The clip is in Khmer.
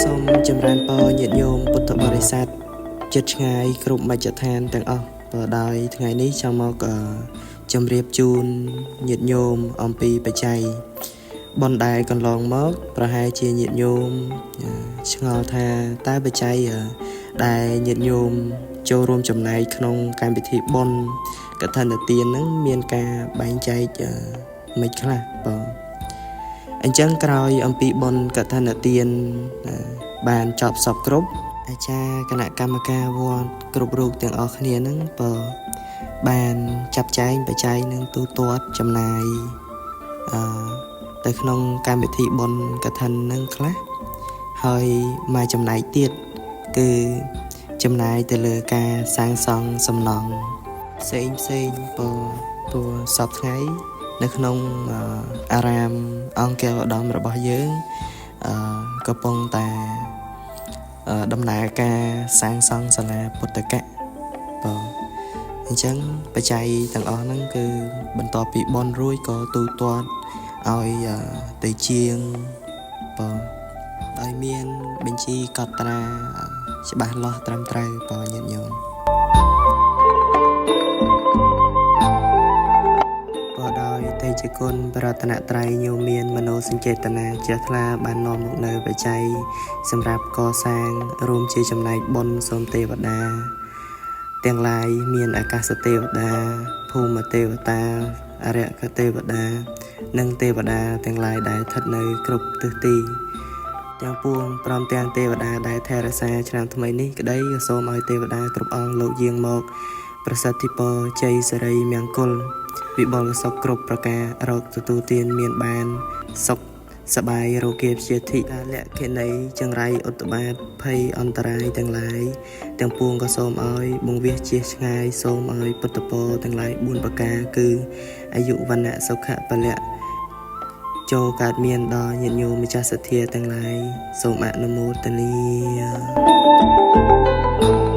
សូមចម្រើនពរញាតិញោមពុទ្ធបរិស័ទចិត្តឆ្ងាយគ្រប់មជ្ឈដ្ឋានទាំងអស់បើដោយថ្ងៃនេះចង់មកជម្រាបជូនញាតិញោមអំពីបច្ច័យបុណ្យដែលកន្លងមកប្រហែលជាញាតិញោមឆ្ងល់ថាតើបច្ច័យដែលញាតិញោមចូលរួមចំណែកក្នុងកម្មវិធីបុណ្យកឋិនទានហ្នឹងមានការបែងចែកមិនខ្លះបើអញ្ចឹងក្រោយអំពីបុណ្យកឋិនទានបានចប់សពគ្រប់អាចារ្យគណៈកម្មការវត្តគ្រប់រូបទាំងអស់គ្នាហ្នឹងបើបានចាត់ចែងបច្ច័យនឹងទូទាត់ចំណាយទៅក្នុងកម្មវិធីបុណ្យកឋិនហ្នឹងខ្លះហើយមួយចំណែកទៀតគឺចំណាយទៅលើការសាងសង់សំណង់ផ្សេងផ្សេងបើព្រោះសពថ្ងៃនៅក្នុងអារាមអង្គឧត្តមរបស់យើងកំពុងតែដំណើរការសាងសង់សាលាពុទ្ធកៈបើអញ្ចឹងបច្ច័យទាំងអស់ហ្នឹងគឺបន្ទាប់ពីបុណ្យរួចក៏ទូទាត់ឲ្យទៅជាងបើដោយមានបញ្ជីកត់ត្រាច្បាស់លាស់ត្រឹមត្រូវបើញាតិញោមក៏ដោយតេជគុណប្រតនត្រ័យញោមមានមโนសញ្ចេតនាជ្រះថ្លាបាននាំមកនៅបច្ច័យសម្រាប់កសាងរួមជាចំណែកបុណ្យសូមទេវតាទាំងឡាយមានអាកាសទេវតាភូមិទេវតាអរិយទេវតានិងទេវតាទាំងឡាយដែលស្ថិតនៅគ្រប់ទិសទីទាំងពួងព្រមទាំងទេវតាដែលថែរក្សាឆ្នាំថ្មីនេះក្តីក៏សូមឲ្យទេវតាគ្រប់អង្គលោកយាងមកប្រសិទ្ធិពរជ័យសិរីមង្គលវិបុលសុខគ្រប់ប្រការរកទទួលទានមានបានសុខសប្បាយរោគាព្យាធិកាលៈខណីចង្រៃឧត្តបាតភ័យអន្តរាយទាំងឡាយទាំងពួងក៏សូមឲ្យបង្វះជៀសឆ្ងាយសូមឲ្យពុទ្ធពរទាំងឡាយ4ប្រការគឺអាយុវណ្ណៈសុខៈពលៈចូលកើតមានដល់ញាតិញោមម្ចាស់សទ្ធាទាំងឡាយសូមអនុមោទនា។